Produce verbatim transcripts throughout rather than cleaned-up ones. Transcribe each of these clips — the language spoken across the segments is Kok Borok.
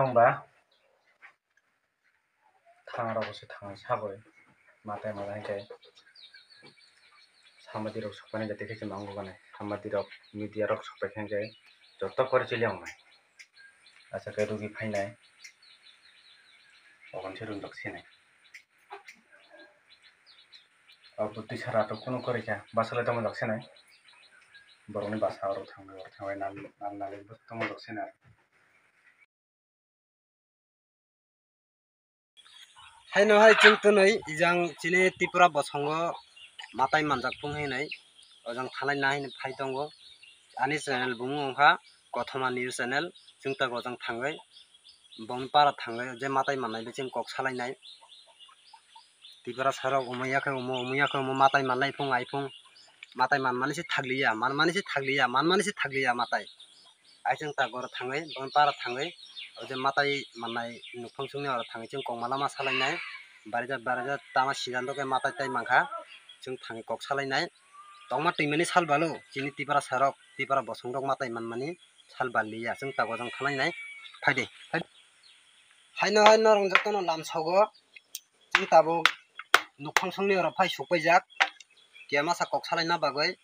Wngba thang rok se thang sabwi matai matai khe samadi rok sokpani jati khe se mango gane samadi rok media rok sokpai khe joto kori chili wngnai. Acha khe rugi phainai ogon se rung rok sinai. Abo twi sara to kunu kori kha basa le tamo jak sinai. Borokni basa oro thang oro thang nam nam nali tamo jak sinai. Haino hai chwng twnwi ijang chini Tripura bosongo matai manjak phung hinwi ojang thanai na hinwi phai tongo. Ani channel bumung wngkha Kothoma News Channel. Chwng tak ojang thangwi bongni para thangwi je matai mannai bai chwng kok salainai. Tiprasa rok omo ya khe omo, omo ya khe omo, matai mannai phung ai phung. Matai manmani se thakliya, manmani se thakliya, manmani se thakliya matai. Ai chwng tak oro thangwi, bongni para thangwi, o je matai mannai nukphang chwngni oro thangwi chwng kok malama salainai. Barijak barijak tama sijan rok khe matai tai mankha, chwng thangwi kok salainai. Tongma twimani sal balo chini Tiprasa rok, Tipra bosong rok matai manmani sal balliya, chwng tak ojang thalainai. Phaidi, phai. Haino hai norok jotono lamsogo. Chwng tabuk nukphang songni oro phai sukpaijak. Kemasa kok salaina bagwi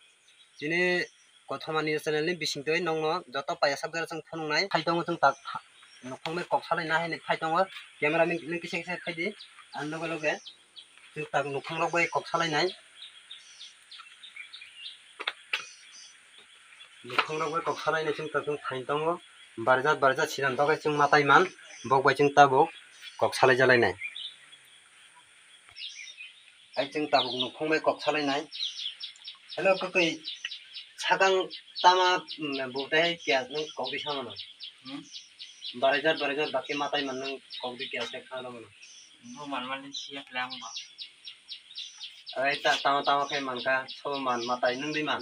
chini Kothoma News Channel ni bisingtwi nokno joto paiya sak jora chwng phunuknai. Phai tongo chwng tak nukphang bai kok salaina hinwi phai tongo. Camera man nini kisa kisa phaidi ang loge loge. Chwng tak nukphang rok bai kok salainai. Nukphang rok bai kok salainai chwng tak chwng thani tongo. Barijak barijak sidan bagwi chwng matai man bok bai chwng tabuk kok salai jalainai. Ai chwng tabuk nukphang bai kok salainai. Hello kwtwi sakang tama, mm, bo tei kya nwng kok di samano? Hmm? Barijak barijak bakhe matai man nwng kok di kya se khana mano? Bo man mani siya khle ang ba. Ai ta tama tama khe mankha sobo man matai nwng di man.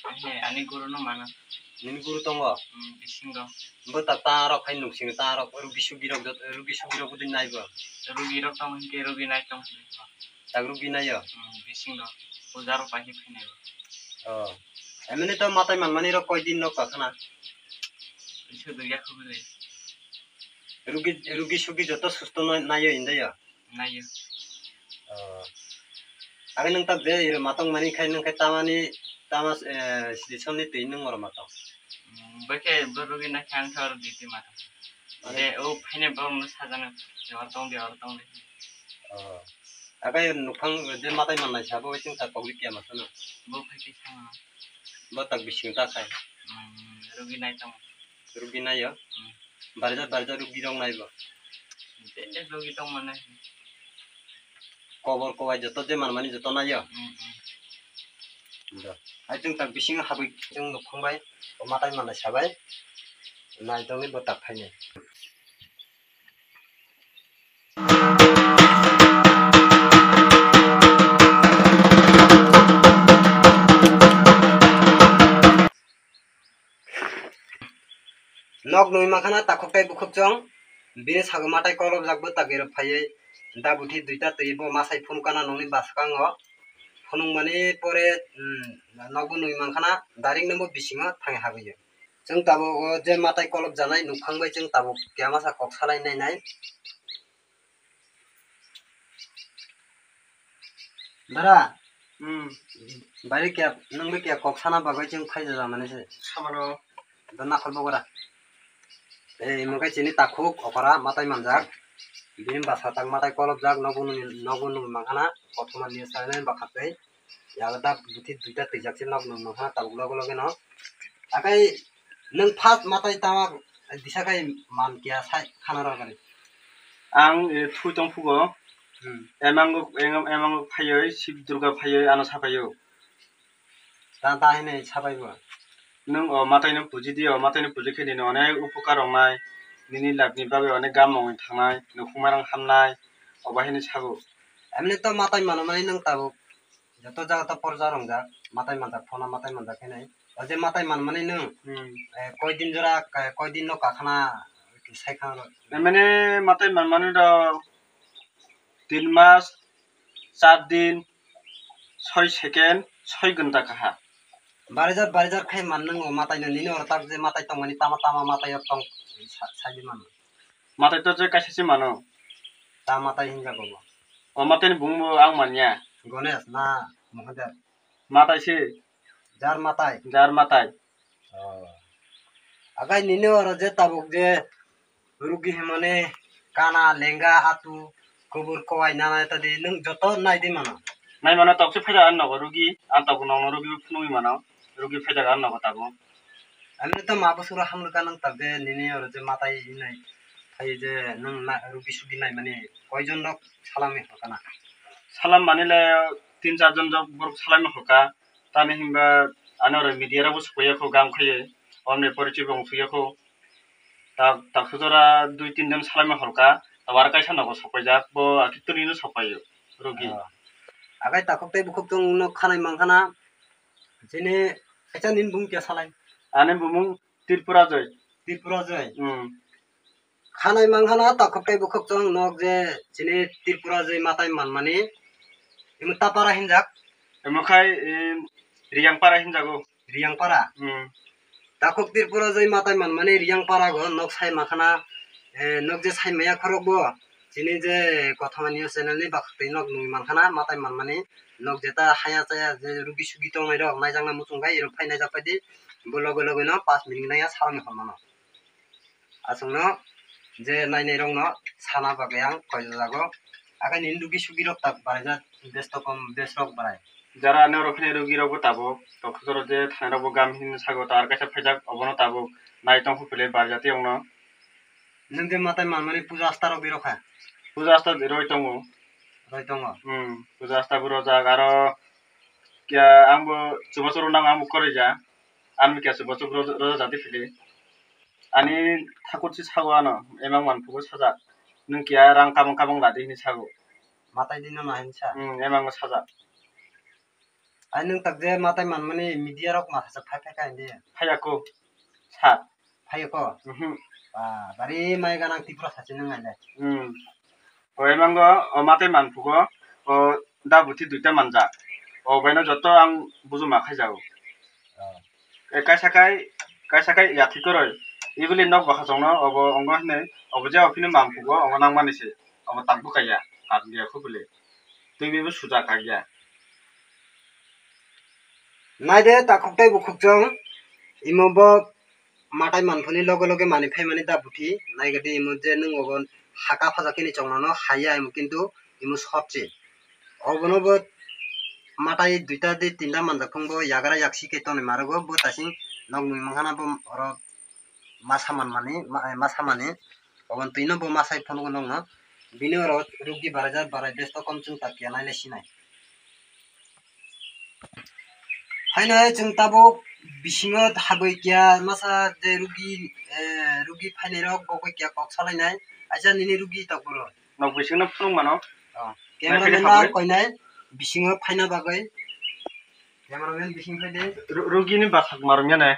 Ani ani guru no mano. Nini guru tongo? Hmm, bisingo. Bo ta ta rok khai nuksingo ta rok rugi sugi rok jot rugi sugi rok budi naibo. Rugi rok tong hinkhe rugi nai tong. Tak rugi naio? Hmm, bisingo. Puja rok pai khe phainai. Oh. Emini to matai manmani rok koi din rok kakhana? Isu dui yakho bile. Rugi rugi sugi joto susto nai- naio indaio? Naio. Oh. Age nwng tak je iro matong mani khai nwng khai tamani tama, eh, sidi somni twi nwng oro matong. Hmm, bokhe bo rugi na khe ang thor diti matong. Ore. Je o phaine borok no sajana, je oro tong di, oro tong di. Oh. Age nukphang je matai mannai sabo, chwng tak kok di kya masano. Bo phai khe sama. Bo tak bising ta khai. Hmm, rugi nai tong. Rugi naio? Hmm. Barja, barja rugi rok naibo? Je rugi tong mane. Kobor kowai joto je manmani joto naio? Hmm, hmm. Do. Hai chwng tak bising habwi chwng nukphang bai, o matai mannai sabai. Nai tongwi bo tak phainai. Nok nwi mankha na takhuk tei bukhuk chwng. Bini sago matai kolobjak bo tak ero phaiwi dabuthi duita twi bo masai phunukana nokni bwskango. Phunukmani pore, um, nokbo nwi mankha na direct no bo bisingo thangwi habwi o. Chwng tabuk o je matai kolobjanai nukphang bai chwng tabuk keha masa kok salai nainai. Dara. Hmm. Bari kya, nwng bai kya kok sana bagwi chwng phai jajak mani se. Samano. Da nakhol bogora. Ei, imo khe chini takhuk okora matai manjak. Bini bwsa tak matai kolobjak, nogo nung, nogo nung mankha na, kothoma ni sanai bakha tei. Yago da buthi duita twijak se nok nung mankha na tabuk loge loge no. Akai nwng first matai tama disa khai man kiya sai khana rw gari. Ang, eh, thui tong phugo. Hmm. Emango, em-, emango phaioi, Shib Durga phaioi, ano sapaio. Ta, ta hinwi sapai bo. Nwng o matai no puji di, o matai no puji khe nini onek upokar wngnai, nini life ni bagwi onek gam wngwi thangnai, nukhung marang hamnai, obo hinwi sago. Emni to matai mano mani nwng tabuk. Joto jaga to porja rongjak, matai manjak, phone matai manjak hinwi. O je matai manmani nwng, hmm, eh, koi din jora, ka-, koi din no kakhana, sai khana rw. Mane matai manmani rw tin mas, char din, soi second, soi ghonta kaha. Barijak, barijak khai man nwng o matai no, nini oro tak je matai tongmani tama tama matai o tong sa-, sai di mano. Matai to je kaisa se mano. Ta matai hinjago bo. O matai ni bumung bo ang manya. Ganesh na Mahadev? Matai se. Jar matai. Jar matai. Oh. Agai nini oro je tabuk je rugi himani kana lenga atu kubur kowai nana ta di nwng joto nai di mano. Nai mano tok se phaida ang nogo rugi, ang tok nono rugi phunui mano, rugi phaida ang nogo tabuk. Ani to ma bosoro hamrwkha nwng tabuk je nini oro je matai hinai phai je nwng na rugi sugi nai mani koijon rok salam ni hokana. Salam mani le tin char jon rok borok salam ni hoka. Tani hinba ani oro media rok bo sokpaiya kho gam khaiye, omni porichoi bo wngsuya kho. Tak, tak sujora dui tin jon salai ma horka, tawar kaisa nogo sokpaijak, bo akituni no sokpaio, rugi. Ah. Agai takhuk tei bukhuk tong no khanai mankhana, jene kaisa nin bung kya salai. Ani bumung Tripura Joy. Tripura Joy. Hmm. Khanai mankhana takhuk tei bukhuk chwng nok je chini Tripura je matai manmani. Imo tapara hinjak. Imo khai, em, Riyangpara hinjago. Riyangpara. Hmm. Takhuk Tripura je matai manmani Riyangpara go nok sai mankhana, eh, nok je sai maya khorok bo. Chini je Kothoma News channel ni bakhuk tei nok nui mankhana matai manmani. Nok jeta haya chaya je rugi sugi tongnai rok naijakna muchung bai rok phai naijak pai di. Bo loge loge no pas minute naiya salni hormano. Aswkno je nainai rokno sana bagwi ang koijago. Akhai nini rugi sugi rok tak barai jak, besto kom bes rok barai. Jara ani oro phani rugi rok bo tabuk, tokthok jora je thanai rok bo gam hini sago tar kaisa phaijak obono tabuk nai tong phupile barijak tei ongno. Nwng je matai manmani puja asta rok di rokha? Puja asta di roi tongo. Roi tongo? Hmm, puja asta bo rojak aro kya ang bo chubachu rwnang ang bo koroi ja. Ani kya chubachu ro-, rojak jadi phili. Ani thakur si sago ano, emang manphugo sajak. Nwng kiya rang kabang kabang ladi hini sago. Matai di no nahini sa? Hmm, emang sajak. Ai nwng tak je matai manmani media rok ma hachak phai phai kha hindi? Phaiya ko. Sat. Phaiya ko? Mhm. Ba, bari mai ganang Tripura sachi nwng ai le. Hmm. O emango, o matai manphugo, o da buthi duita manjak. O baino joto ang bujuma khaijago. Oh. E kaisa kai, kaisa kai yathi koroi. Ibili nok bwkha chwngno obo ongo hinwi, obo je ophini manphugo, ongo nangmani se. Obo tak bwkha ya, tak dia khubuli. Twi bibo suja kagya. Naide takhuk tei bukhuk chwng imo bo matai manphani loge loge manwi phaimani da buthi naigadi imo je nwng obo haka phajakhe ni chongnano haiya imo kintu imo sotse obono bo matai duita de tinta manjak phung bo yagra yaksi khe tonwi marugo bo tasing nok nwi mankhana bo oro masa manmani ma-, masa mani obo twino bo masai phunukgo nokno bini oro rugdi baraijak barai besto kom chwng ta kiya naile sinai. Haino hai chwng tabuk bisingo habwi kiya masa je rugi, eh, rugi phainai rok bo kiya kok salainai. Aisa nini rugi tok boro. Nok bisingo phunuk mano. Oh, cameraman na koinai bisingo phaina bagwi. Cameraman bising phaidi. Ru-, rugi ni basak marwng ya ne.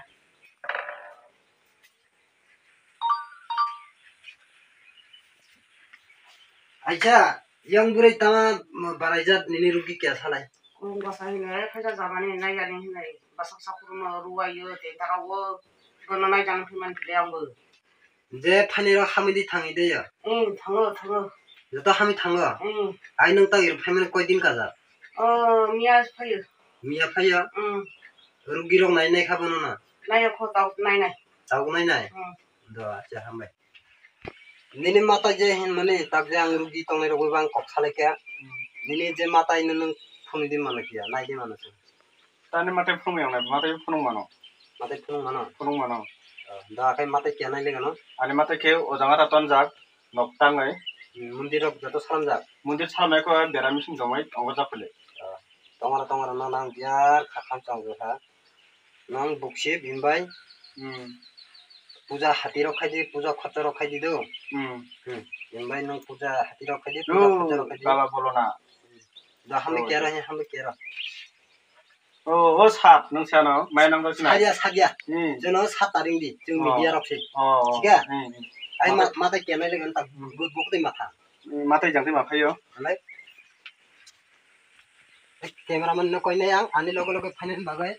Aisa, yang bwrwi tama baraijak nini rugi kya salai? Kung bwsa hinwi khaijak jamani naiyani hinwi bwsak sakurno ruwaiyo tei tara o bono naijak phimani phile angbo. Je phaini rok hamwi di thangwi de ya? Hmm, thango, thango. Joto hamwi thango? Hmm. Ai nwng tagwi rok phaimani koi din kajak? Oh, miya phaio. Miya phaio? Hmm. Rugi rok nai nai kha bono na? Nai kho tau nai nai. Tau nai nai? Hmm. Do, acha hambai. Nini matai je hin mani tak je ang rugi tongnai rogwi bang kok salai kha. Hmm. Nini je matai no nwng phunui di mano kya, nai di mano kya. Tani matai phunung yang nai, matai phunung mano. Matai phunung mano? Phunung mano. Oh, da kai matai kya nai le gano? Ani matai khe o janga ta tonjak, nok tangai. Hmm, mondir rok joto salamjak? Mondir salamai kho bera mising domai, ongo japele. Oh, tongora tongora no nang biar kha kham chang kha. Nang buksip hinbai. Hmm. Puja hati rok khai di, puja khorcha rok khai di do. Hmm. Hmm. Hinbai nang puja hati rok khai di, puja khorcha rok khai di. Baba bolo na. Da hamle kero, he hamle kero. Oh, oh, sat, nang sano, mai nang dosina. Sadia, sadia. Hmm. Jono sat taring di, jeng media rok se. Oh, oh. Siga? Hmm, hmm. Ai ma, mata kena le ganta, bu, bu, bu, matha. Hmm, mata jang ma phayo. Alai. Cameraman no koi nai ang, ani logo logo phainani bagwi.